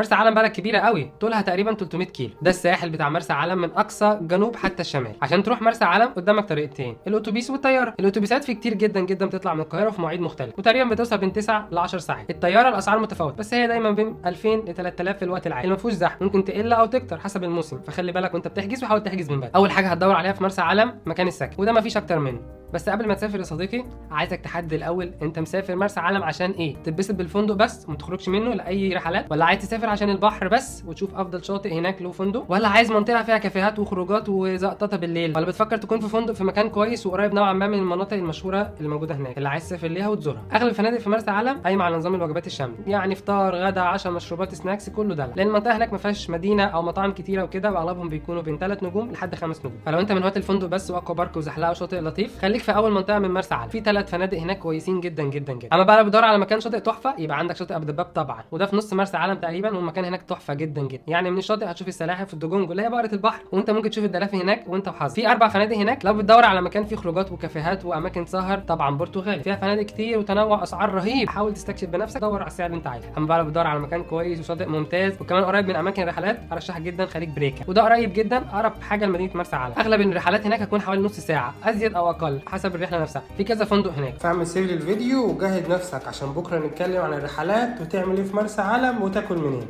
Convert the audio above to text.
مرسى علم بلد كبيرة قوي، طولها تقريبا 300 كيلو. ده الساحل بتاع مرسى علم من اقصى جنوب حتى الشمال. عشان تروح مرسى علم قدامك طريقتين، الاتوبيس والطياره. الاتوبيسات في كتير جدا جدا بتطلع من القاهرة في مواعيد مختلفة، وتقريبا بتوصل بين 9 ل 10 ساعات. الطيارة الاسعار متفاوتة، بس هي دايما بين 2000 ل 3000 في الوقت العادي، اللي ما فيهوش زحمة، ممكن تقل او تكتر حسب الموسم، فخلي بالك وانت بتحجز وحاول تحجز من بدري. اول حاجة هتدور عليها في مرسى علم مكان السكن، وده ما فيش اكتر منه. بس قبل ما تسافر يا صديقي عايزك تحدد الاول انت مسافر مرسى علم عشان ايه. تتبسط بالفندق بس وما تخرجش منه لاي رحلات، ولا عايز تسافر عشان البحر بس وتشوف افضل شاطئ هناك له فندق، ولا عايز منطقة فيها كافيهات وخروجات وزقططه بالليل، ولا بتفكر تكون في فندق في مكان كويس وقريب نوعا ما من المناطق المشهورة اللي موجودة هناك اللي عايز تسافر ليها وتزورها. اغلب الفنادق في مرسى علم قايمة على نظام الوجبات الشاملة، يعني فطار غدا عشاء مشروبات snacks كله دلع، لان المنطقة هناك ما فيهاش مدينة او مطاعم كتيرة وكده، واغلبهم بيكونوا بين 3 نجوم لحد 5 نجوم. فلو انت من هواة الفندق بس و aqua park وزحلقه وشاطئ لطيف، خليك في اول منطقة من مرسى علم، في 3 فنادق هناك كويسين جدا جدا جدا. اما بقى لو بتدور على مكان شاطئ تحفة، يبقى عندك شاطئ ابو دباب طبعا، وده في نص مرسى علم تقريبا، والمكان هناك تحفة جدا جدا. يعني من الشاطئ هتشوف السلاحف والدجونج اللي هي بقرة البحر، وانت ممكن تشوف الدلافين هناك وانت وحظك. في 4 فنادق هناك. لو بتدور على مكان فيه خروجات وكافيهات واماكن سهر، طبعا برتغال فيها فنادق كتير وتنوع اسعار رهيب، حاول تستكشف بنفسك، دور على السعر اللي انت عايزه. اما بقى لو بتدور على مكان كويس وشاطئ ممتاز وكمان قريب من اماكن الرحلات، ارشحك جدا خليج بريكه، وده قريب جدا، اقرب حاجة لمدينة مرسى علم. اغلب الرحلات هناك هتكون حوالي نص ساعة ازيد او اقل حسب الرحلة نفسها. في كذا فندق هناك. فاعمل save للفيديو وجهز نفسك عشان بكره نتكلم عن الرحلات وتعمل ايه في مرسى علم وتاكل منين.